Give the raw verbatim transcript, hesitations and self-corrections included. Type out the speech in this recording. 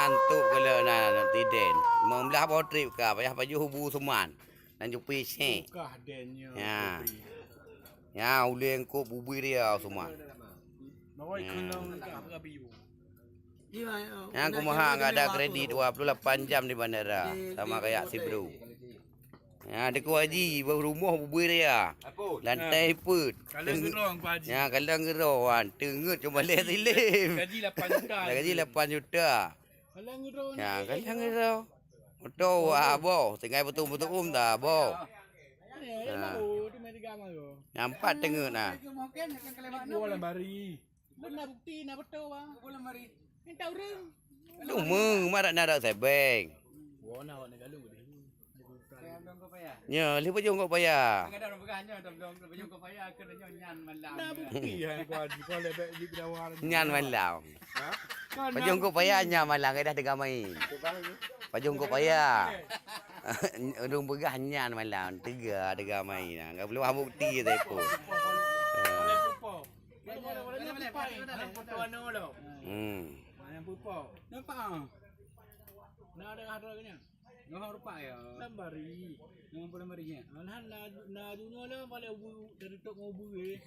Untuk kala na tiden. Limong blah boh trip ka payah pajoh bu seman. Dan jupi sek. Kah den nya. Ya. Ya, uleng kop bubui dia seman. Bawa ikon dong ka abi. Nyang kumaha nggak ada kredit dua puluh delapan jam di bandara sama kayak si bro. Ya, Teungku Haji, rumoh bubui raya. Lantai peuet. Kalang gerong, Pak Haji. Ya, kalang gerong, wan. Teungeut cuma leh silim. Gaji lapan juta. Dah gaji lapan juta. Kalang gerong. Ya, kalang gerong. Moto wah boh, tinggai beutong-beutong dah boh. Ya, ya, mau, tu mari tiga malu. Nampak teungeut nah. Bola bari. Beuna bukti, na beutôi, bang. Apa lamari? Minta ureueng. Cuma marak na dak sebeng. Wah, na awak na galu deh. Nya, leh pajong kok payah. Kadang orang pegang nyoe, tapi orang pajong kok payah, kena nyoe nyan malam. Na bukti ya, kau haji, kau lebek di dawa. Nyan malam. Ha? Pajong kok payah nyan malam, dah tengah main. Pajong kok payah. Ureueng peugah nyan malam, teuga, teuga main. Enggak perlu bukti saya pun. Ha. Hmm. Nampak ah? Na ada harga nya. Nah, rupa ya. Lambari. Nama apa lambari nya? Nah, na, na dunia lah, paling ubu, dari tok mau ubu, eh.